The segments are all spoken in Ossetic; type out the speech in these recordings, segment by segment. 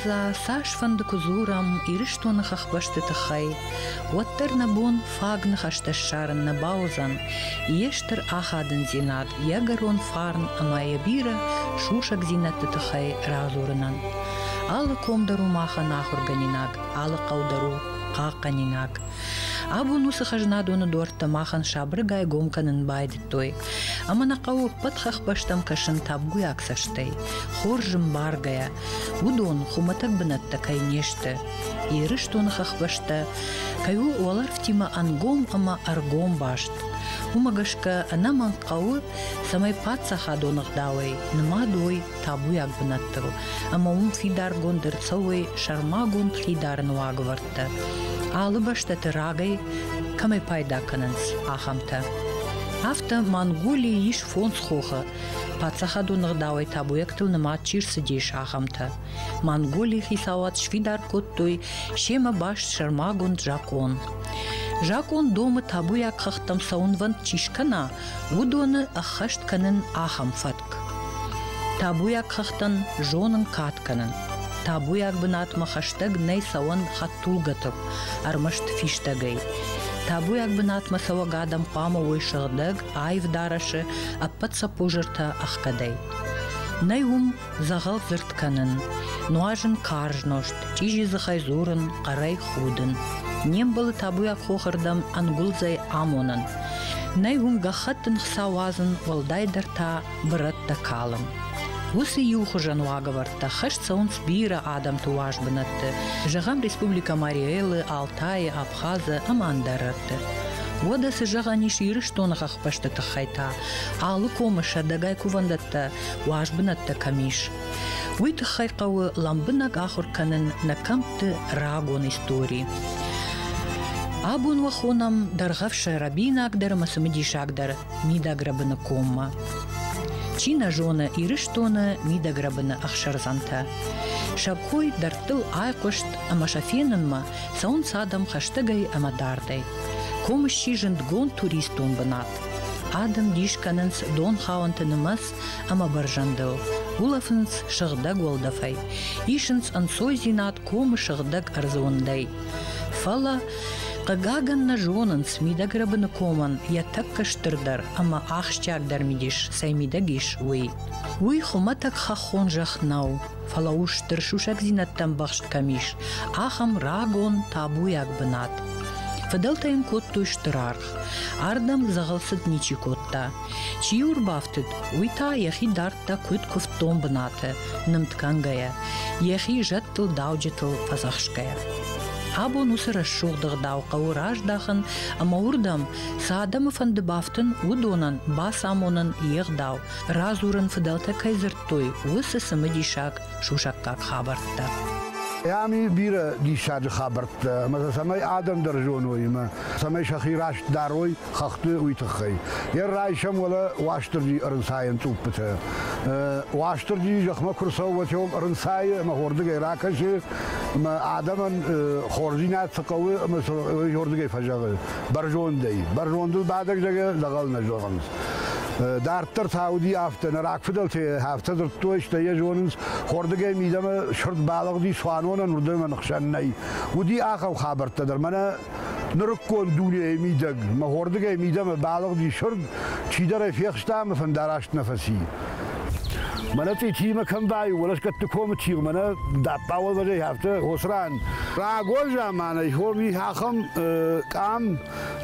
Ӕвӕдза, цасфӕнды куы дзурӕм Ирыстоны хӕхбӕсты тыххӕй, уӕддӕр нӕ бон фаг ныхӕстӕ ссарын нӕ бауыдзӕн йе стыр ахадындзинад, йӕ ӕгӕрон фарн ӕмӕ йӕ бирӕ сусӕгдзинӕдты тыххӕй радзурынӕн. Алы ком дӕр у махӕн ахуыргӕнинаг, алы хъӕу дӕр у хъахъхъӕнинаг. Абон уыцы хӕзнадоны дуӕрттӕ махӕн сабыргай гом кӕнын байдыдтой, ӕмӕ нӕ хъӕуы ӕппӕт хӕхбӕстӕм кӕсын табуйаг цӕстӕй, хорз ӕмбаргӕйӕ, уыдон хуымӕтӕг бынӕттӕ кӕй не сты. Ирыстоны хӕхбӕстӕ кӕй у уӕлӕрвтимӕ ӕнгом ӕмӕ ӕргом баст, уымӕ гӕсгӕ ӕнӕмӕнг хъӕуы, цӕмӕй паддзахадон ӕгъдауӕй нымад уой табуйаг бынӕттыл ӕмӕ уым фидаргонд ӕрцӕуой сӕрмагонд хидарыны уагӕвӕрдтӕ, алы бӕстӕты рагӕй кӕмӕй пайда кӕнынц, ахӕмтӕ. Афтӕ Монголийы ис фондз хохы, паддзахадон ӕгъдауӕй табуйӕгтыл нымад чи рцыдис, ахӕмтӕ. Монголийы хицауад сфидар кодтой семӕ баст сӕрмагонд закъон. Закъон домы табуйаг хӕхтӕм цӕуынвӕнд чи скӕна, уыдоны ӕххӕст кӕнын ахӕм фӕтк. Табуйаг хӕхтӕн зонын кад кӕнын. Табуйаг бынатмӕ хӕстӕг нӕй цӕуӕн хӕдтулгӕтыл, ӕрмӕст фистӕгӕй. Табуйаг бынатмӕ цӕуӕг адӕм хъуамӕ уой сыгъдӕг, аив дарӕсы, ӕппӕт цӕппузыртӕ ӕхгӕдӕй. Нӕй уым дзӕгъӕл дзырд кӕнын, нуазын карз нозт, чъизи дзыхӕй дзурын, хъӕрӕй худын. Не мбӕлы табуйаг хохырдӕм ӕнгуылдзӕй амонын. Нӕй уым гӕххӕттын хца уадзын, уӕлдайдӕр та бырӕттӕ калын. Уыцы иухуызӕн уагӕвӕрдтӕ хӕст цӕуынц бирӕ адӕмты уаз бынӕтты, зӕгъӕм, Республикӕ Мариэлы, Алтайы, Абхазы ӕмӕ ӕндӕр рӕтты. Уӕдӕ цы зӕгъӕн ис Ирыстоны хӕхбӕсты тыххӕй та? Алы комы сӕдӕгай кувӕндӕттӕ уаз бынӕттӕ кӕм ис. Уый тыххӕй хъӕуы лӕмбынӕг ахуыр кӕнын нӕ кӕмтты рагон истори. Абон уӕ хонӕм Дӕргъӕвсы рӕбинагдӕр ӕмӕ цымыдисагдӕр Мидӕгрӕбыны коммӕ. Чи нӕ зоны Ирыстоны Мидӕгрӕбыны ӕхсӕрдзӕнтӕ. Сӕ кой дӕрдтыл айхъуыст ӕмӕ сӕ фенынмӕ цӕуынц адӕм хӕстӕгӕй ӕмӕ дардӕй. Ком сси зындгонд туристон бынат. Адӕм дис кӕнынц донхауӕнты нымӕц ӕмӕ бӕрзӕндыл, улӕфынц сыгъдӕг уӕлдӕфӕй, исынц ӕнцойдзинад комы сыгъдӕг ӕрдзыуындӕй. Фӕлӕ, хъыгагӕн, нӕ зонынц, мидӕгрӕбыны комӕн йӕ тӕккӕ стырдӕр ӕмӕ ахсджиагдӕр мидис цӕй мидӕг ис, уый. Уый хуымӕтӕг хӕххон зӕхх нӕу, фӕлӕ у стыр сусӕгдзинӕдтӕ ӕмбӕхст кӕм ис, ахӕм рагон табуйаг бынат. Фыдӕлтӕ йын кодтой стыр аргъ. Ардӕм дзӕгъӕлцыд ничи кодта. Чи-иу ӕрбафтыд, уый та йӕхи дардта куыд куывддон бынаты, нымд кӕнгӕйӕ, йӕхи зӕдтыл-дауджытыл фӕдзӕхсгӕйӕ. Абон уыцы рӕсугъд ӕгъдау хъӕуы раздахын ӕмӕ уырдӕм, цы адӕмы фӕнды бафтын, уыдонӕн бацамонын йе гъдау, радзурын фыдӕлтӕ кӕй дзырдтой, уыцы цымыдисаг сусӕггаг хабӕрттӕ. Ам и бирӕ диссаджы хабӕрттӕ, ӕмӕ сӕ цӕмӕй адӕм дӕр зоной ӕмӕ цӕмӕй сӕхи раст дарой хӕхты, уый тыххӕй. Йӕ райсӕм уӕлӕ Уастырджи ӕрынцайӕн цъуппытӕ. Уастырджи зӕхмӕ куы рцӕуы, уӕд уым ӕрынцайы ӕмӕ хордыгӕй ракӕсы, ӕмӕ адӕмӕн хорздзинад цы хъӕуы, ӕмӕ цы уый фӕзӕгъы бӕрзондӕй. Бӕрзондыл бадӕг зӕгъӕ, нӕ зӕгъынц. Дарддӕр та уыди афтӕ, нӕ рагфыдӕлтӕ афтӕ дзырдтой, стӕй йӕ зонынц, хордыгӕй мидӕмӕ сырд балыгъди цуанонӕн уырдӕм ӕхсӕн нӕй. Уыди ахӕм хабӕрттӕ дӕр. Мӕнӕ нырыккон дунейы мидӕг мӕ хордыгӕй мидӕмӕ балыгъди сырд, чидӕр ӕй фехста ӕмӕ фӕндараст нӕ фӕци. Мӕнӕ цъитимӕ кӕм баиу, уӕлӕсгӕтты комы тигъ, мӕнӕ даппауӕлвӕзӕй афтӕ Осран. Рагон заманӕй хом ахӕм къам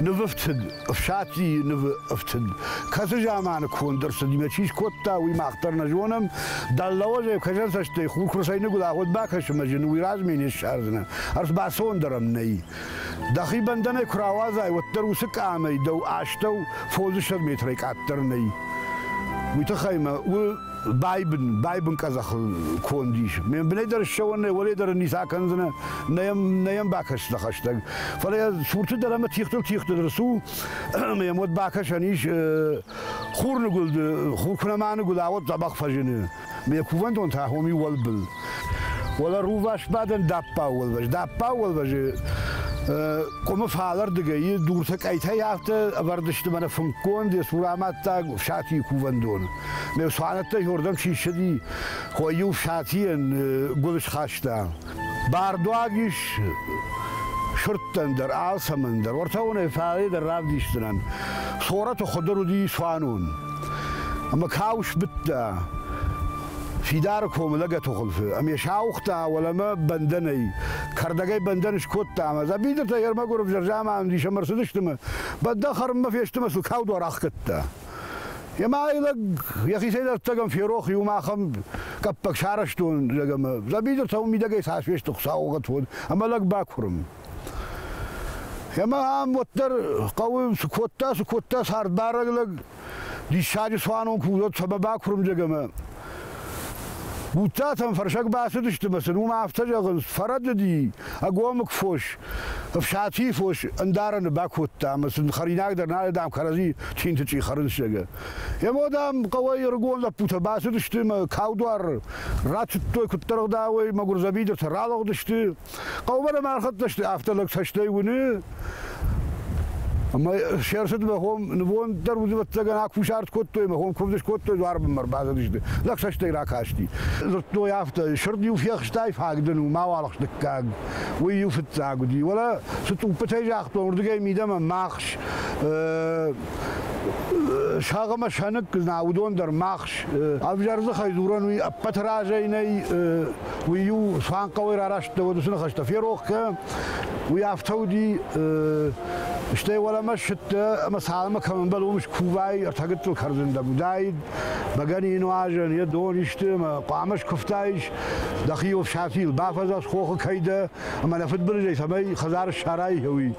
нывыфтыд, ӕфсатийы нывы ӕфтыд. Кӕцы заманы конд ӕрцыди ӕмӕ чи скодта, уый мах дӕр нӕ зонӕм. Дӕллӕуӕзӕй кӕсӕнцӕстӕй хур куы рцӕйныгуыла, уӕд бакӕсы мӕ зын, уый размӕ не ссардзынӕ. Ӕрбацӕуӕн дӕр ӕм нӕй. Дӕхи бӕндӕнӕй куы рауадзай, уӕддӕр уыцы къамӕй дӕу астӕу фондзыссӕдз метрӕй къаддӕр нӕй. Уый тыххӕй мӕ у байбын, байбын къӕдзӕхыл конд ис. Ме мбынӕй дӕр ссӕуӕн нӕй, уӕле дӕр ын ницы акӕндзынӕ, нӕ йӕм, нӕ йӕм бакӕсдзынӕ хӕстӕг. Фӕлӕ йӕ цурты дӕр ӕмӕ тигътыл тигъты дӕр цу, ӕмӕ йӕм уӕд бакӕсӕн ис хурныгуылды, хур куы нӕма аныгуыла, уӕд дзӕбӕх фӕзыны. Ме кувӕндон та хоми уӕлбыл. Уӕлӕ рувасбадӕн даппау уӕлвӕз. Даппау уӕлвӕзы Къуымы фалӕрдыгӕй дуртӕ къӕйтӕй афтӕ ӕвӕрд сты мӕнӕ фынггонд, йӕ сурамаддаг Фсатийы кувӕндон. Ме цуанӕттӕй хордӕм чи ссыди, хой-иу Фсатийӕн гуыл схаста. Бардуаг ис сырдтӕн дӕр, алцӕмӕн дӕр. Уӕртӕ уын фале дӕр равдисдзынӕн. Цорӕты хуыдыр уыди цуанон. Ӕмӕ кау сбыдта Фидары комы лӕгӕты хуылфы ӕмӕ сауыгъта уӕлӕмӕ бӕндӕнӕй, кӕрдӕгӕй бӕндӕн скодта ӕмӕ дзӕбидыртӕ ӕрмӕгуыр ӕвзӕр заман уыдис ӕмӕ ӕрцыдысты мӕ бӕндӕн хӕрынмӕ фесты мӕ сыл каудуар ахгӕдта. Ӕмӕ лӕг йӕхицӕй дӕрддзӕгӕн ферох иумӕ ахӕм къӕппӕг сарӕзтон лӕг ӕмӕ дзӕбидыртӕ уым мидӕгӕй цас фесты хуыцауыгъӕд фод ӕмӕ лӕг бакуырм. Ӕмӕ ам уӕддӕр хъӕуы цы кодта, цы кодта цардбарӕг лӕг, диссаджы цуанон куы уыд, цӕмӕ бакуырмджыг ӕмӕ Гуццатӕм фӕрсӕг бацыдысты мӕ сын уым афтӕ зӕгъынц, фӕрӕдыди ӕгомыг фос, ӕфсатийы фос ӕндарӕны бакодта ӕмӕ сын хӕринаг дӕр нал, дам, кӕрӕдзи тинты чъи хӕрынц, зӕгъгӕ. Емо, дам, хъӕуӕй ӕрыгон лӕппутӕ бацыдысты ӕмӕ каудуар ратыдтой куыддӕр ӕгъдауӕй, мӕгуыр дзӕбидыртӕ ралыгъдысты. Хъӕумӕ нӕм ӕрхӕццӕ сты, афтӕ лӕг цӕстӕй уыны, ӕмӕ се рцыдмӕ хом нывонд дӕр уыд, ӕвӕццӕгӕн, акусарт кодтой ӕмӕ хом куывд скодтой, дзуары бынмӕ ӕрбацыдысты. Лӕг цӕстӕй ракасти. Дзырдтой афтӕ, сырд-иу фехстай, фаг дын у, мауал дыккаг. Уый-иу фыццаг уыди. Уӕлӕ цы цъуппытӕй загътон, уырдыгӕй мидӕмӕ махс, сӕгъ ӕмӕ сӕныкк, на, уыдон дӕр махс. Ӕвзӕр дзыхӕй дзурӕн уый ӕппӕты разӕй нӕй, уый-иу цуанхъӕуӕй рараст дӕ, уыцы ныхӕстӕ ферох кӕ. Уый афтӕ уыди, стӕй уӕлӕмӕ ссыдтӕ ӕмӕ цалынмӕ кӕм ӕмбӕлы, уым скувай, ӕртӕ гыццыл кӕрдзын дӕм уыдаид, бӕгӕныйы нуазӕн, йӕ дон исты ӕмӕ хъуамӕ скуывтаис, дӕхи Фсатийыл бафӕдзӕхс хохы кӕй дӕ ӕмӕ нӕ фыдбылызӕй цӕмӕй хӕдзар ссарай, уый.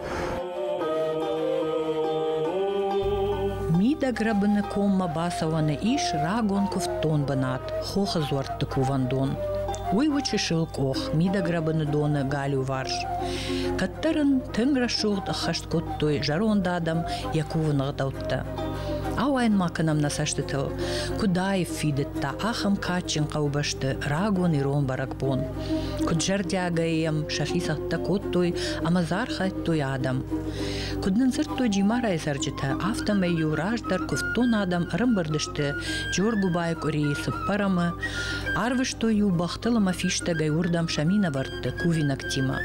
Мидӕгрӕбыны коммӕ бацӕуӕны ис рагон куывддон бынат, хохы дзуӕртты кувӕндон. Уый у чысыл къох Мидӕгрӕбыны доны галиуварс. Кӕддӕр ын тынг рӕсугъд ӕххӕст кодтой зӕронд адӕм йӕ кувыны ӕгъдӕуттӕ. Ауайын ма кӕнӕм нӕ цӕстытыл, куыд аив фидыдта ахӕм кадджын хъӕубӕсты рагон ирон бӕрӕгбон. Куыд зӕрдиагӕй йӕм сӕхи цӕттӕ кодтой ӕмӕ дзы архайдтой адӕм. Куыд нын дзырдтой Джимарайы цӕрджытӕ, афтӕмӕй-иу раздӕр куывддон адӕм ӕрӕмбырд сты Джоргуыбайы къуырийы цыппӕрӕмы, арвыстой-иу бӕхтыл ӕмӕ фистӕгӕй уырдӕм сӕ минӕвӕртты кувинӕгтимӕ.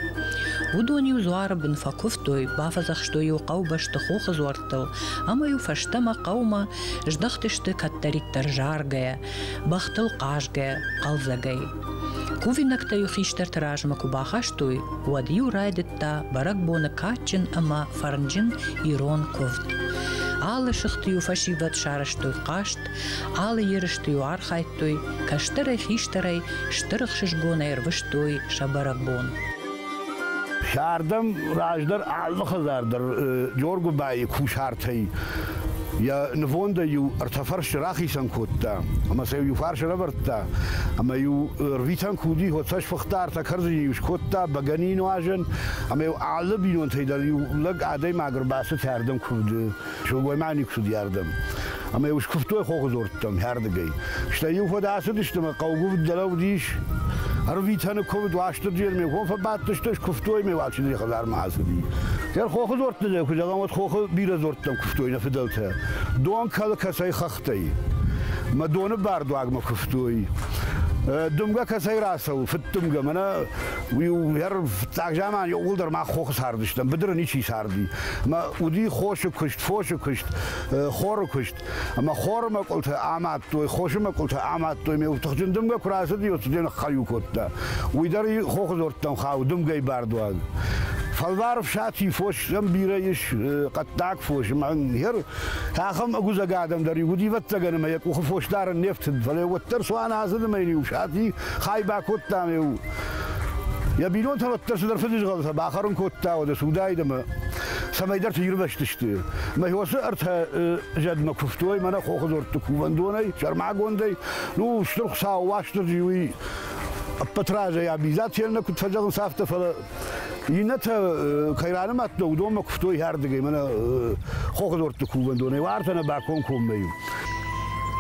Уыдон-иу дзуары бын фӕкуывтой, бафӕдзӕхстой-иу хъӕубӕсты хохы дзуӕрттыл ӕмӕ-иу фӕстӕмӕ хъӕумӕ здӕхтысты кӕддӕриддӕр заргӕйӕ, бӕхтыл хъазгӕ, хъӕлдзӕгӕй. Кувинӕгтӕ-иу хистӕрты размӕ куы бахастой, уӕд-иу райдыдта бӕрӕгбоны кадджын ӕмӕ фӕрнджын ирон куывд. Алы сыхты-иу фӕсивӕд сарӕзтой хъазт, алы ерысты-иу архайдтой, кӕстӕрӕй-хистӕрӕй стыр ӕхсызгонӕй ӕрвыстой сӕ бӕрӕгбон. Сӕрдӕм раздӕр алы хӕдзар дӕр Джоргуыбайы кусартӕй йӕ нывондӕй-иу ӕртӕ фӕрсчы рахицӕн кодта ӕмӕ сӕ иу фарс ӕрӕвӕрдта ӕмӕ-иу ӕрвитӕн куы уыди, уӕд сӕ сфыхта, ӕртӕ кӕрдзыны-иу скодта бӕгӕныйы нуазӕн ӕмӕ-иу алы бинонтӕй дӕр иу лӕг адӕймаг ӕрбацыд ардӕм куывды. Сылгоймаг никуы цыди ардӕм. Ӕмӕ-иу скуывтой хохы дзуӕрттӕм ардыгӕй. Стӕй-иу фӕд ацыдысты ӕмӕ хъӕугуывд дӕр уыдис. Ӕрвитӕны куывд Уастырджийӕн ме хом фӕбадтысты, скуывтой ӕмӕ Уастырджийы хӕдзармӕ ацыди. Йӕ хохы дзуӕртты дӕр куы зӕгъӕм, уӕд хохы бирӕ дзуӕрттӕм куывтой нӕ фыдӕлтӕ. Дон кӕлы кӕцӕй хӕхтӕй. Мӕ доны бардуагмӕ куывтой. Дымгӕ кӕцӕй рацӕуы, фыддымгӕ, мӕнӕ уый фыццаг заман иууылдӕр мах хохы цардыстӕм, быдыры ничи царди. Ӕмӕ уыди хосы куыст, фосы куыст, хоры куыст. Ӕмӕ хоры мӕкъуылтӕ амадтой, хосы мӕкъуылтӕ амадтой. Ме тыхджын дымгӕ куы рацыди, уӕд цыдӕр ныххӕлиу кодта. Уый дӕр хохы дзуӕрттӕм хауы дымгӕйы бардуаг. Фӕлвар ӕфсати фос ӕм бирӕ ис, хъӕддаг фос. Ӕмӕ ахӕм ӕгуыдзӕг адӕм дӕр уыди, ӕвӕццӕгӕн, ӕмӕ йӕ къухы фос дарын не фтыд. Фӕлӕ уӕддӕр цуан ацыд ӕмӕ йын иу сати хай бакодта ӕмӕ йӕ бинонтӕн уӕддӕр цыдӕр фыдызгъӕлтӕ бахӕрын кодта, уӕдӕ цы уыдаид ӕмӕ цӕмӕйдӕрты ирвӕзтысты. Мӕ уыцы ӕртӕ зӕдмӕ куывтой мӕнӕ хохы дзуӕртты кувӕндонӕй, сӕрмагондӕй. Ну, Стыр Хуыцау, Уастырджи уый ӕппӕт разӕй обязательно куыд фӕзӕгъынц, афтӕ, фӕлӕ иннӕтӕ кӕй ранымадтой, уыдонмӕ куывтой ардыгӕй, мӕнӕ хохы дзуӕртты кувӕндонӕй, уартӕ нӕ бакомкоммӕ-иу.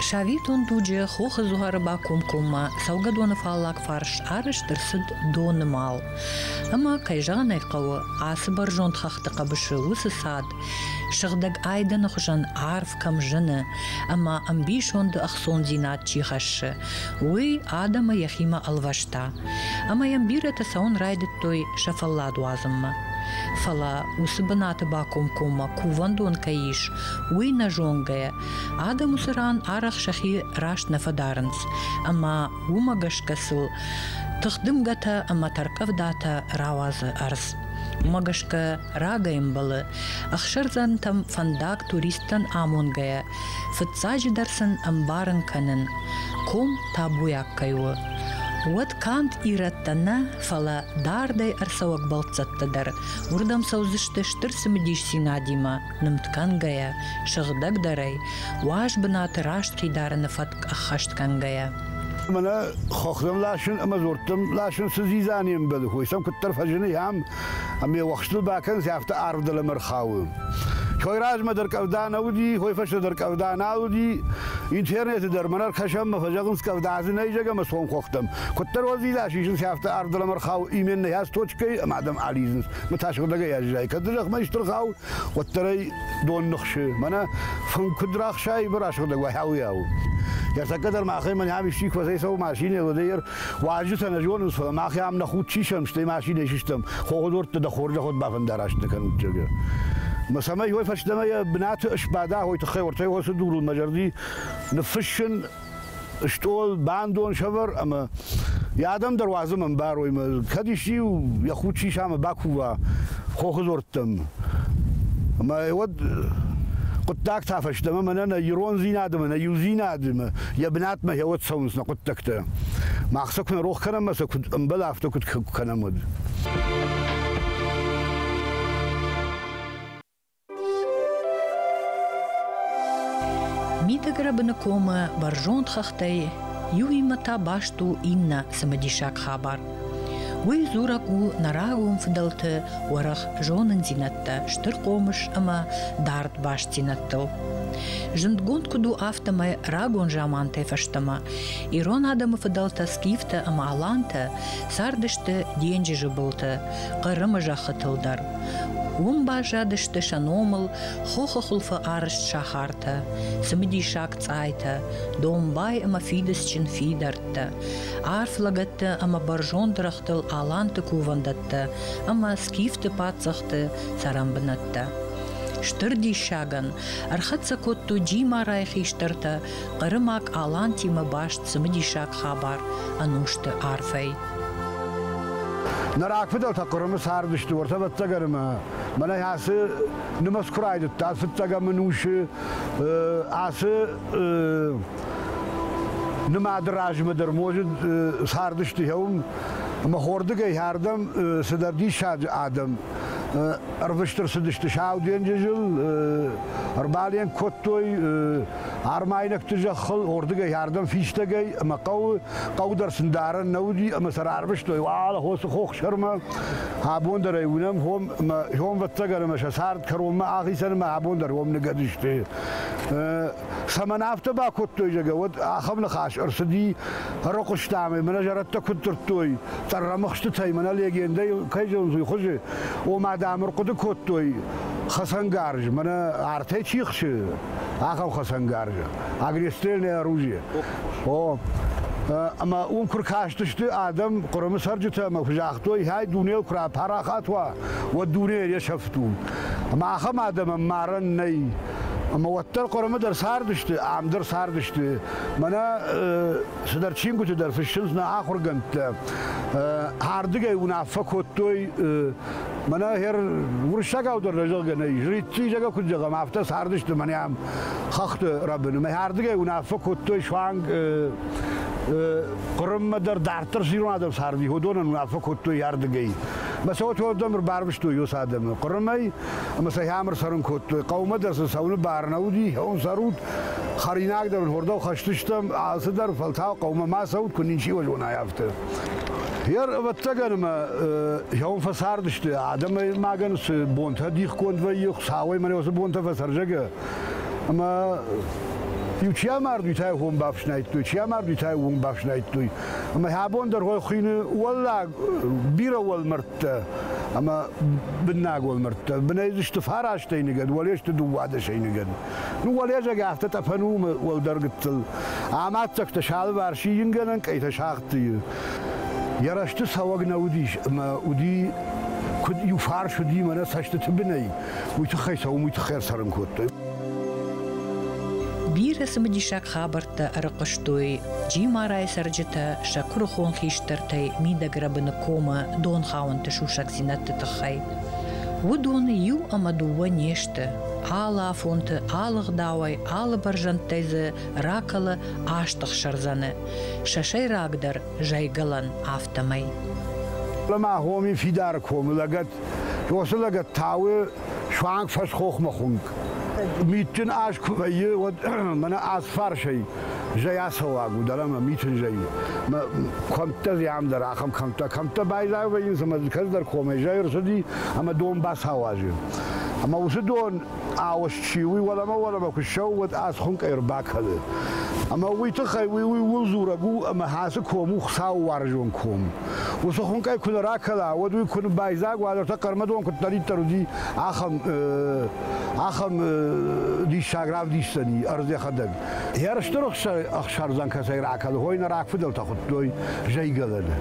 Советон дуджы Хохы дзуары бакомкоммӕ цӕугӕдоны фаллаг фарс арӕзт ӕрцыд доны мал. Ӕмӕ, кӕй зӕгъын ӕй хъӕуы, ацы бӕрзонд хӕхты хъӕбысы уыцы цад сыгъдӕг айдӕны хуызӕн арф кӕм зыны ӕмӕ ӕмбисонды ӕхцондзинад чи хӕссы, уый адӕмы йӕхимӕ ӕлвӕста. Ӕмӕ йӕм бирӕтӕ цӕуын райдыдтой сӕ фӕллад уадзынмӕ. Фӕлӕ уыцы бынаты бакомкоммӕ кувӕндон кӕй ис, уый нӕ зонгӕйӕ, адӕм уыцы ран арӕх сӕхи раст нӕ фӕдарынц, ӕмӕ уымӕ гӕсгӕ сыл тыхдымгӕтӕ ӕмӕ тӕрккъӕвдатӕ рауадзы ӕрдз. Уымӕ гӕсгӕ рагӕй ӕмбӕлы ӕхсӕрдзӕнтӕм фӕндаг туристтӕн амонгӕйӕ, фыццаджыдӕр сын ӕмбарын кӕнын, ком табуйаг кӕй у. Уӕд канд ирӕттӕ нӕ, фӕлӕ дардӕй ӕрцӕуӕг бӕлццӕттӕ дӕр уырдӕм цӕудзысты стыр цымыдисдзинадимӕ, нымд кӕнгӕйӕ, сыгъдӕгдӕрӕй, уаз бынаты раст хидарыны фӕтк ӕххӕст кӕнгӕйӕ. Мӕнӕ хохтӕм ласын ӕмӕ дзорттӕм ласын цы дзидза не мбӕлы, хой сӕм куыддӕр фӕзыны ам, ӕмӕ уӕхстыл бакӕнынц, афтӕ арв дӕлӕмӕ рхауы. Хой размӕ дӕр къӕвда нӕ уыди, хой фӕстӕ дӕр къӕвда нал уыди. Интернеты дӕр мӕнӕ ӕркӕсӕм ӕмӕ фӕзӕгъынц, къӕвда дзы нӕй, зӕгъ, ӕмӕ цом хохтӕм. Куыддӕр уӕлдзидза сисынц, афтӕ арв дӕлӕмӕ рхауы именно йас точкӕй ӕмӕ адӕм алидзынц. Мӕ та сыгъдӕгӕй аззайы. Кӕд зӕхмӕ исты рхауы, уӕддӕр ӕй дон ныхсы. Мӕнӕ фынг куыд рахсай, расыгъдӕг уа, уыйау. Ӕртӕккӕ дӕр махӕй мӕнӕ ам исчи куы фӕцӕйцӕуы машинӕйыл, уӕд уазджытӕ нӕ зонынц, фӕлӕ мах ам нӕ худ сисӕм, стӕй машинӕйы систӕм, хохы дӕ хорзӕх уӕд бафӕндараст нӕ кӕнут, зӕгъгӕ. Мӕ цӕмӕй уой фӕстӕмӕ йӕ бынаты сбада, уой тыххӕй уӕртӕ уыцы дурыл мӕ зӕрди ныффыссын стъол, бандон сӕвӕр ӕмӕ йӕ адӕм дӕр уадзӕм ӕмбарой мӕ кӕд исчи йӕ худ сиса ӕмӕ бакува хохы дзуӕрттӕм. Ӕмӕ уӕд хъуыддаг та фӕстӕмӕ мӕнӕ нӕ ирондзинадмӕ, нӕ иудзинадмӕ йӕ бынатмӕ уӕд цӕуынц нӕ хъуыддӕгтӕ. Мах сӕ куы нӕ рох кӕнӕм ӕмӕ сӕ куыд ӕмбӕлы, афтӕ куыд кӕнӕм, уӕд. Мидӕгрӕбыны комы бӕрзонд хӕхтӕй иуимӕ та баст у иннӕ цымыдисаг хабар. Уый дзурӕг у нӕ рагон фыдӕлты уӕрӕх зонындзинӕдтӕ, стыр хъомыс ӕмӕ дард бастдзинӕдтыл. Зындгонд куыд у, афтӕмӕй рагон замантӕй фӕстӕмӕ ирон адӕмы фыдӕлтӕ скифтӕ ӕмӕ алантӕ цардысты денджызы былты, Хъырымы зӕххытыл дӕр. Уым баззадысты сӕ номыл хохы хуылфы арӕзт сахартӕ, цымыдисаг цъайтӕ, домбай ӕмӕ фидыцджын фидӕрттӕ, арф лӕгӕттӕ ӕмӕ бӕрзонд рӕгътыл аланты кувӕндӕттӕ ӕмӕ скифты паддзӕхты цӕрӕнбынӕттӕ. Стыр диссагӕн ӕрхӕццӕ кодтой Джимарайы хистӕртӕ хъырымаг алантимӕ баст цымыдисаг хабар ӕнусты арфӕй. Нӕ рагфыдӕлтӕ Хъырымы цардысты, уӕртӕ ӕвӕццӕгӕн ӕмӕ мӕнӕ ацы нымӕц куы райдыдта фыццӕгӕм ӕнусы ацы нымады размӕ дӕр может цардысты уым ӕмӕ хордыгӕй ардӕм цыдӕр диссаджы адӕм ӕрвыст ӕрцыдысты Сау денджызыл, ӕрбаленк кодтой армайнӕгты зӕххыл, уырдыгӕй ардӕм фистӕгӕй ӕмӕ хъӕуы, хъӕу дӕр сын дарӕн нӕ уыди ӕмӕ сӕ рарвыстой уӕлӕ хосы хохсӕрмӕ. Абон дӕр ӕй уынӕм хом ӕмӕ хомвӕццӕгӕн ӕмӕ сӕ цард кӕронмӕ ахицӕн ӕмӕ абон дӕр уым ныгӕд сты. Цӕмӕн афтӕ бакодтой, зӕгъгӕ, уӕд ахӕм ныхас ӕрцыди ӕрыхъуыстам ӕй, мӕнӕ зӕрӕдтӕ куыд дзырдтой, цъӕррӕмыхстытӕй, мӕнӕ легендӕйы кӕй зонынц, уый хуызы, ома, дам, ӕрхъуыды кодтой хӕцӕнгарз, мӕнӕ артӕй чи хсы, ахӕм хӕцӕнгарз, огнестрельное оружие. О, ӕмӕ уым куы ркастысты адӕм, Хъырымы цӕрджытӕ ӕмӕ куы загътой, хай дунейыл куы рапарахат уа, уӕд дунейы йе сӕфт у. Ӕмӕ ахӕм адӕмӕн марӕн нӕй. Ӕмӕ уӕддӕр Хъырымы дӕр цардысты, ам дӕр цардысты. Мӕнӕ цыдӕр чингуыты дӕр фыссынц нӕ ахуыргӕндтӕ. Ардыгӕй уынаффӕ кодтой мӕнӕ хер уырыссагау дӕр нӕ зӕгъгӕ нӕй, жрецы зӕгъгӕ куыд зӕгъӕм, афтӕ цардысты мӕнӕ ам хӕхты рӕбыны. Мӕ ардыгӕй уынаффӕ кодтой суанг Хъырыммӕ дӕр дарддӕр цы ирон адӕм царди, уыдонӕн уынаффӕ кодтой ардыгӕй. Мӕ цӕуӕт уӕдӕм ӕрбарвыстой уыцы адӕмы Хъырымӕй ӕмӕ сӕ ам ӕрцӕрын кодтой. Хъӕумӕ дӕр сын цӕуыны бар нӕ уыди, хъӕуын цӕрут, хӕринаг дӕр уын хордау хӕсдзыстӕм, алцыдӕр, фӕлтау хъӕумӕ ма цӕут, куы ничи уӕ зонай, афтӕ. Йер, ӕвӕццӕгӕн, ӕмӕ хъӕуын фӕцардысты, адӕмӕймагӕн цы бонтӕ дихгонд вӕййы, Хуыцауӕй мӕнӕ уыцы бонтӕ фӕцӕрзӕгӕ. Ӕмӕ Иу чи амард, уый та уым бафснайдтой, чи амард, уый та уым бафснайдтой. Ӕмӕ абон дӕр хуыйны уӕллаг бирӕ уӕлмӕрдтӕ ӕмӕ быннаг уӕлмӕрдтӕ. Бынӕй сты фарастӕй ныгӕд, уӕле сты дыууадӕсӕй ныгӕд. Ну, уӕлезӕг афтӕ тъӕпӕн у уӕлдӕр гыццыл. Амаддзӕгтӕ сӕ алыварс ингӕнӕн къӕйтӕ сагъдты. Йӕ рӕзты цӕуӕг нӕ уыдис ӕмӕ уыди, куыд иу фарс уыди мӕнӕ цӕстыты бынӕй, уый тыххӕй сӕ уым уый тыххӕй ӕрцӕрын кодтой. Бирӕ цымыдисаг хабӕрттӕ ӕрыхъуыстой Джимарайы цӕрджытӕ сӕ куырыхон хистӕртӕй Мидӕгрӕбыны комы донхауӕнты сусӕгдзинӕдты тыххӕй. Уыдон иу ӕмӕ дыууӕ не сты. Алы афонты, алы гъдауӕй, алы бӕрзӕндтӕй дзы ракӕлы аст ӕхсӕрдзӕны, сӕ сӕйрагдӕр зӕйгӕлӕн, афтӕмӕй. Ӕмӕ хоми фидар комы лӕгӕт, уыцы лӕгӕт тауы суанг фӕсхохмӕ хуынкъ. Митджын аз куы вӕййы, уӕд мӕнӕ асфарсӕй зӕй ацӕуӕг у дӕр ӕмӕ митын зӕй. Мӕ кӕмттӕ зиам дӕр ахӕм кӕмттӕ. Кӕмттӕ байдзаг вӕййынц ӕмӕ кӕцыдӕр комӕй зӕй ӕрцыди ӕмӕ дон бацауазы. Ӕмӕ уыцы дон ауӕзт чи, уый уӕлӕмӕ-уӕлӕмӕ куы ссӕуы, уӕд асхуынкъ ӕрбакӕны. Ӕмӕ уый тыххӕй уый ууыл дзурӕг у, ӕмӕ ацы ком у Хуыцауы уарзон ком. Уыцы хуынкъӕй куы нӕ ракӕла, уӕд уый куы байдзаг уа, ӕртӕ хъӕрмӕдон куыддӕриддӕр уыди, ахӕм, ахӕм диссаг равдисдзӕни ӕрдз йӕхӕдӕг. Йӕ стыр ӕхсӕрдзӕн кӕцӕй ракӕлы, хой нӕ рагфыдӕлтӕ хуыдтой зӕйгӕлӕны.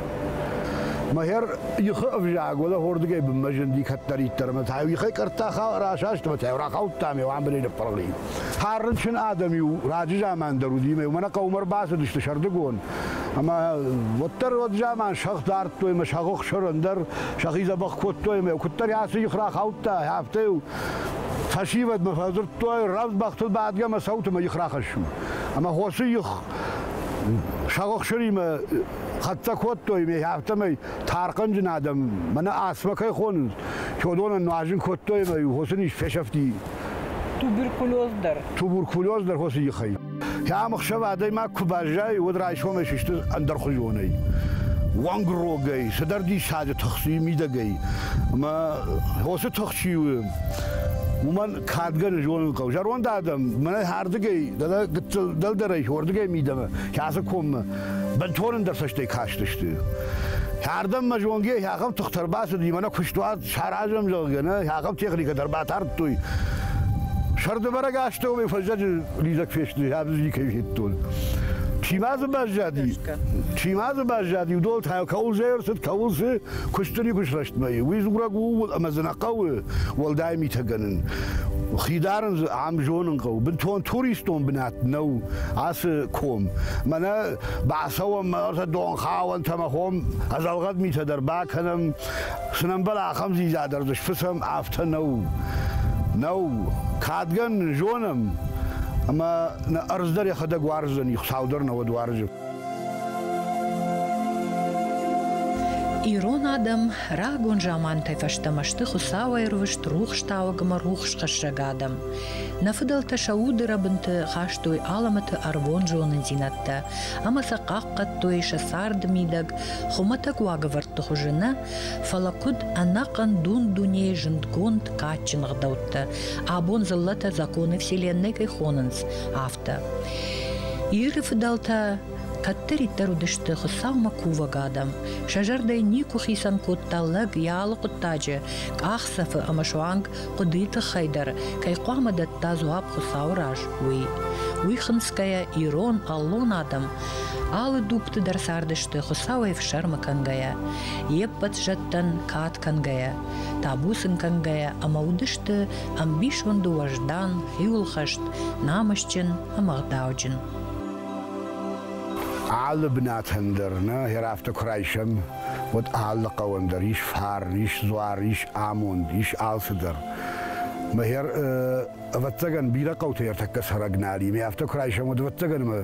Мӕхер ихы ӕвзаг уӕлӕ хордыгӕй бынмӕ зынди кӕддӕриддӕр ӕмӕ та-иу ихӕй къӕртта расаст ӕмӕ та-иу рахаудта ӕмӕ амбылӕй ныппырх. Хӕрынчын адӕм-иу раджы заман дӕр уыди, ӕмӕ нӕ хъӕумӕ ӕрбацыдысты сӕрдыгон. Ӕмӕ уӕддӕр уӕд заман сӕгъ дардтой ӕмӕ сӕгъы хсыр ӕндӕр сӕхи дзӕбӕх кодтой ӕмӕ куыддӕр ацы их рахаудта, афтӕ-иу фӕсивӕдмӕ фӕдзырдтой, рӕвдз бӕхтыл бадгӕ ӕмӕ цӕут ӕмӕ их рахӕссут. Ӕмӕ хосы их сӕгъы хсыримӕ хӕццӕ кодтой ӕмӕ афтӕмӕй тархъӕнджын адӕм мӕнӕ астмӕ кӕй хонынц, уыдонӕн нуазын кодтой ӕмӕ-иу хосы низ фесӕфти. Туберкулез дӕр. Туберкулез дӕр хосы ихӕй. Ам ӕхсӕв адӕймаг куы баззайы, уӕд райсомӕй сысты ӕндӕрхуызонӕй. Уӕнгрогӕй, цыдӕр диссаджы тых си мидӕгӕй. Ӕмӕ хосы тых чи у, уымӕн кадгӕны зонын хъӕуы. Зӕронд адӕм мӕнӕ ардыгӕй, дӕлӕ гыццыл дӕлдӕрӕй, уырдыгӕй мидӕмӕ, кӕцы коммӕ бынтон ӕндӕр цӕстӕй кастысты. Ардӕм мӕ зонгӕ ахӕм тыхтӕ ӕрбацыди, мӕнӕ куыстуат саразӕм, зӕгъгӕ, нӕ ахӕм техникӕ дӕр батардтой. Сӕрдыбӕрӕг астӕумӕ фӕззӕджы лидзӕг фесты, ӕвдыз никӕй федтон. Чи ма дзы баззади, чи ма дзы баззади, уыдон та кӕуыл зӕй ӕрцыд, кӕуыл цы, куысты никуы срӕстмӕ и. Уый дзурӕг у ууыл, ӕмӕ дзы нӕ хъӕуы уӕлдай митӕ кӕнын. Хи дарын дзы ам зонын хъӕуы. Бынтон туристон бынат нӕу ацы ком. Мӕнӕ бацӕуӕм ӕртӕ донхауӕнтӕ ӕмӕ хом ӕдзӕлгъӕд митӕ дӕр бакӕнӕм, цы нӕм бӕлы, ахӕм дзидза дӕр дзы сфыцӕм, афтӕ нӕу. Нӕу. Кадгӕн зонӕм, ӕмӕ нӕ ӕрдз дӕр йӕхӕдӕг уарздзӕни, Хуыцау дӕр нӕ уӕд уарзы. Ирон адӕм рагон замантӕй фӕстӕмӕ сты Хуыцауӕй ӕрвыст рухстауӕг ӕмӕ рухсхӕссӕг адӕм. Нӕ фыдӕлтӕ сӕ уды рӕбынты хастой алӕмӕты ӕрвон зонындзинӕдтӕ ӕмӕ сӕ хъахъхъӕдтой сӕ царды мидӕг хуымӕтӕг уагӕвӕрдты хуызы нӕ, фӕлӕ куыд ӕнӕхъӕн дун-дунейы зындгонд кадджын ӕгъдӕуттӕ, абон дзыллӕтӕ законы вселенной кӕй хонынц, афтӕ. Иры фыдӕлтӕ кӕддӕриддӕр уыдысты Хуыцаумӕ кувӕг адӕм, сӕ зӕрдӕйы никуы хицӕн кодта лӕг йӕ алы хъуыддаджы, къахдзӕфы ӕмӕ суанг хъуыдыйы тыххӕй дӕр кӕй хъуамӕ дӕтта дзуапп Хуыцауы раз, уый. Уый хынцгӕйӕ ирон, аллон адӕм алы дугты дӕр цардысты Хуыцауӕй ӕфсӕрмы кӕнгӕйӕ, йе ппӕт зӕдтӕн кад кӕнгӕйӕ, табу сын кӕнгӕйӕ ӕмӕ уыдысты ӕмбисонды уӕздан, хиуылхӕст, намысджын ӕмӕ ӕгъдауджын. Алы бынатӕн дӕр нӕ афтӕ куы райсӕм, уӕд алы хъӕуӕн дӕр ис фарн, ис дзуар, ис амонд, ис алцыдӕр. Мӕхер, ӕвӕццӕгӕн, бирӕ хъӕутӕ ӕртӕккӕ цӕрӕг нал и. Ме афтӕ куы райсӕм, уӕд ӕвӕццӕгӕн ӕмӕ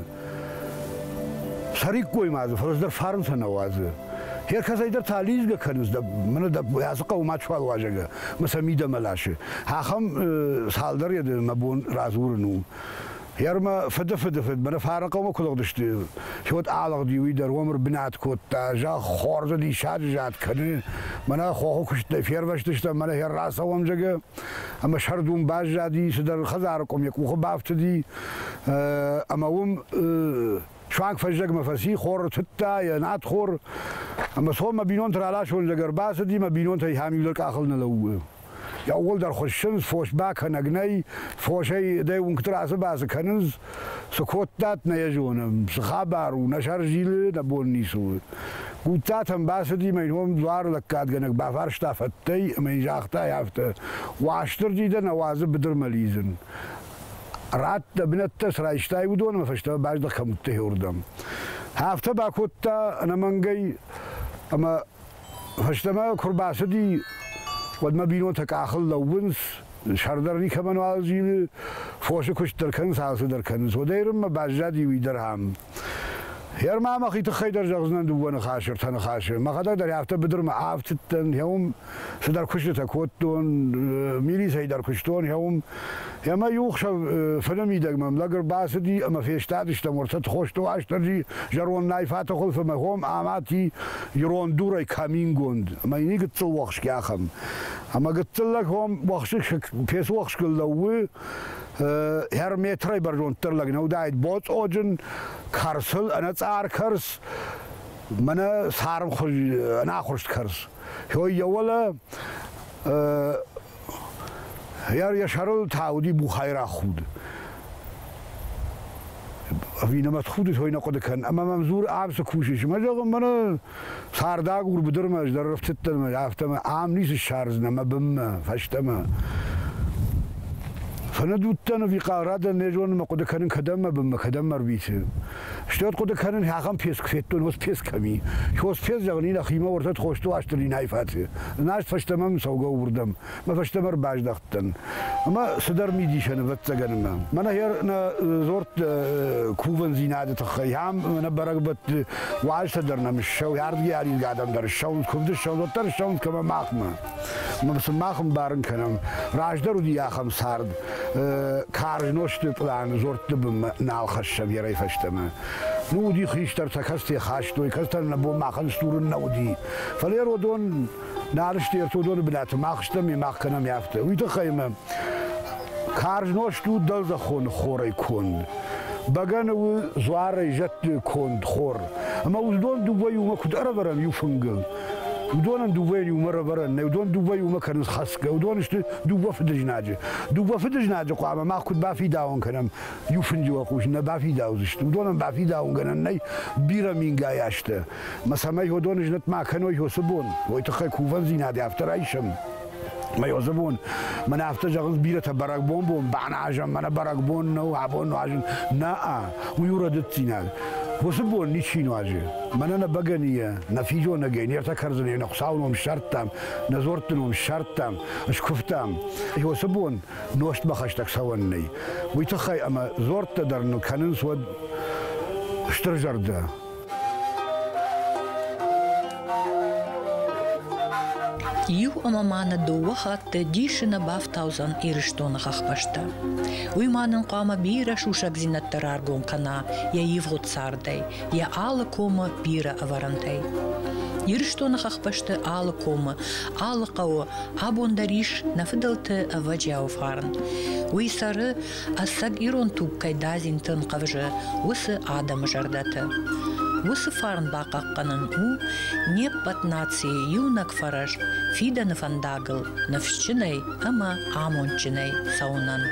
цӕриккой ма дзы, фӕлӕ дӕр фарн сӕ нӕ уадзы. Хер кӕцӕйдӕр та лидзгӕ кӕнынц, дӕ мӕнӕ дӕ ацы хъӕуы мачуал уазӕгӕ, мӕ сӕ мидӕмӕ ласы. Ахӕм цалдӕр йеды мӕ бон радзурын у. Йӕ фыды фыды фыд, мӕнӕ Фарныхъӕумӕ куы лыгъдысты, уӕд алыгъди уый дӕр, уым ӕрбынат кодта, зӕгъ, хорзы диссаджы зад кӕны, мӕнӕ хохы куыстӕй фервӕзтыстӕм, мӕнӕ рацӕуӕм, зӕгъы, ӕмӕ сӕрд уым баззади, цыдӕр хӕдзары къуым йӕ къухы бафтыди, ӕмӕ уым суанг фӕззӕгмӕ фӕци, хор тыдта, йӕ надхор, ӕмӕ цом мӕ бинонты раласон, зӕгъ, ӕрбацыди, мӕ бинонтӕй хӕм иу дӕр къахыл нӕ лӕууы. Иууылдӕр хуыссынц, фос бакӕнӕг нӕй, фосӕй дӕ уынгты рацы-бацы кӕнынц, цы кодтат, нӕ йӕ зонӕм, цы хабар у, нӕ сӕр зилы, нӕ бон ницы у. Гудтатӕм бацыди мӕ йын дзуары лӕггадгӕнӕг бафарста фӕттӕй ӕмӕ йын загъта афтӕ, Уастырджи дӕ нӕ уадзы быдырмӕ лидзын. Ратт дӕ бынӕттӕ цы райстай, уыдонмӕ фӕстӕмӕ баздӕх кӕм уыдтӕ, уырдӕм. Афтӕ бакодта ӕнӕмӕнгӕй ӕмӕ Фӕстӕмӕ куы рбацыди, уӕд мӕ бинонтӕ къахыл лӕууынц, сӕрдар никӕмӕн уал зилы, фосы куыст дӕр кӕнынц, алцыдӕр кӕнынц. Уӕдӕй рынмӕ баззади уый дӕр ам. Гъер ма мӕхи тыххӕй дӕр зӕгъдзынӕн дыууӕ ныхасы, ӕртӕ ныхасы. Мӕхӕдӕг дӕр афтӕ быдырмӕ афтыдтӕн, уым цыдӕр куыстытӕ кодтон, милицӕйы дӕр куыстон, уым. Ӕмӕ иу ӕхсӕв фыны мидӕг мӕм лӕг ӕрбацыди ӕмӕ фестадыстӕм уӕртӕ Тхосты Уастырджи зӕронд найфаты хуылфы мӕ хом ӕмӕ ти ирон дурӕй камингонд ӕмӕ йын гыццыл уӕхсгӕ ахӕм. Ӕмӕ гыццыл лӕг хом уӕхсы пецы уӕхскыл лӕууы, хӕр метрӕй бӕрзонддӕр лӕг нӕ уыдаид, боцъоджын, кӕрцыл ӕнӕцъар кӕрц, мӕнӕ цармхуыз ӕнахуырст кӕрц. Йой йӕ уӕлӕ Йӕ сӕрыл та уыди бухайраг худ. Ӕви нымӕт худы той нӕ хъуыды кӕн. Ӕмӕ мӕм дзуры, ам цы кусыс? Мӕ зӕгъын, мӕнӕ цардагур быдырмӕ ӕз дӕр ӕрфтыдтӕн, афтӕмӕ ам ницы ссардзынӕ мӕ бынмӕ, фӕстӕмӕ. Фӕныд уыдтӕн ӕви хъалрадӕн не зонын, мӕ хъуыды кӕнын, кӕдӕм мӕ бынмӕ, кӕдӕм мӕ ӕрвиты. Стӕй хъуыды кӕнын, ахӕм пец куы федтон, уыцы пец кӕм и? Хос пец зӕгъын, нӕхимӕ уӕртӕ Тхосты Уастырджи найфаты. Наст фӕстӕмӕ мын цӕугӕ уырдӕм. Мӕ фӕстӕмӕ ӕрбаздӕхтӕн. Ӕмӕ цыдӕр мидисӕн, ӕвӕццӕгӕн, ӕмӕ. Мӕнӕ нӕ дзорт кувӕндзинады тыххӕй ам мӕнӕ бӕрӕгбӕтты уазтӕ дӕр нӕм ссӕуы, ардыгӕй аризгӕ адӕм дӕр ссӕуынц, куывды ссӕуынц, уӕддӕр ссӕуынц кӕмӕ махмӕ. Ӕмӕ сын мах ӕмбарын кӕнӕм, раздӕр уыди ахӕм цард, карз нозты пълан дзортты бынмӕ нал хӕссӕм ерӕй фӕстӕмӕ. Ну, уыди хистӕртӕ, кӕцытӕ хастой, кӕцытӕн нӕ бон махӕн сдзурын нӕ уыди. Фӕлӕ уыдон нал сты ӕртодоны бынаты, мах стӕм, мах кӕнӕм афтӕ. Уый тыххӕй мӕ карз нозт у дӕлдзӕххон хорӕй конд. Бӕгӕны у дзуарӕй зӕдты конд хор. Ӕмӕ уыдон дыууӕ иумӕ куыд ӕрӕвӕрӕм иу фынгыл, уыдонӕн дыууӕйӕн иумӕ ӕрӕвӕрӕн нӕй, уыдон дыууӕ иумӕ кӕнынц хӕцгӕ, уыдон сты дыууӕ фыдызнаджы. Дыууӕ фыдызнаджы хъуамӕ мах куыд бафидауын кӕнӕм, иу фынджы уӕлхъус нӕ бафидаудзысты. Уыдонӕн бафидауынгӕнӕн нӕй бирӕ мингай азтӕ. Мӕ цӕмӕй уыдон знӕт ма кӕной уыцы бон, уый тыххӕй кувӕндзинад афтӕ райсӕм. Мӕ уыцы бон мӕнӕ афтӕ зӕгъынц бирӕтӕ бӕрӕгбон бон баназӕм, мӕнӕ бӕрӕгбон нӕу, абон нуазын. Нӕ, уый у рӕдыддзинад. Уыцы бон ничи нуазы. Мӕнӕ нӕ бӕгӕныйӕ, нӕ физонӕгӕй, не ртӕ кӕрдзынӕй нӕ Хуыцауы ном ссардтам, нӕ дзуӕртты ном ссардтам, скуывтам. Уыцы бон нозтмӕ хӕстӕг цӕуӕн нӕй. Уый тыххӕй ӕмӕ дзуӕрттӕ дӕр ныл кӕнынц уӕд стыр зӕрдӕ. Иу ӕмӕ ма нӕ дыууӕ хатты дисы нӕ бафтаудзӕн Ирыстоны хӕхбӕстӕ. Уый ма нын хъуамӕ бирӕ сусӕгдзинӕдтӕ раргом кӕна йӕ ивгъуыд цардӕй, йӕ алы комы бирӕ ӕвӕрӕнтӕй. Ирыстоны хӕхбӕсты алы комы, алы хъӕуы абон дӕр ис нӕ фыдӕлты ӕвӕджиауы фарн. Уый цӕры ӕцӕг ирон туг кӕй дадзинты ӕнхъӕвзы, уыцы адӕмы зӕрдӕты. Уыцы фарн бахъахъхъӕнын у не ппӕт нацийы иунӕг фӕрӕз фидӕны фӕндагыл ныфсджынӕй ӕмӕ амондджынӕй цӕуынӕн.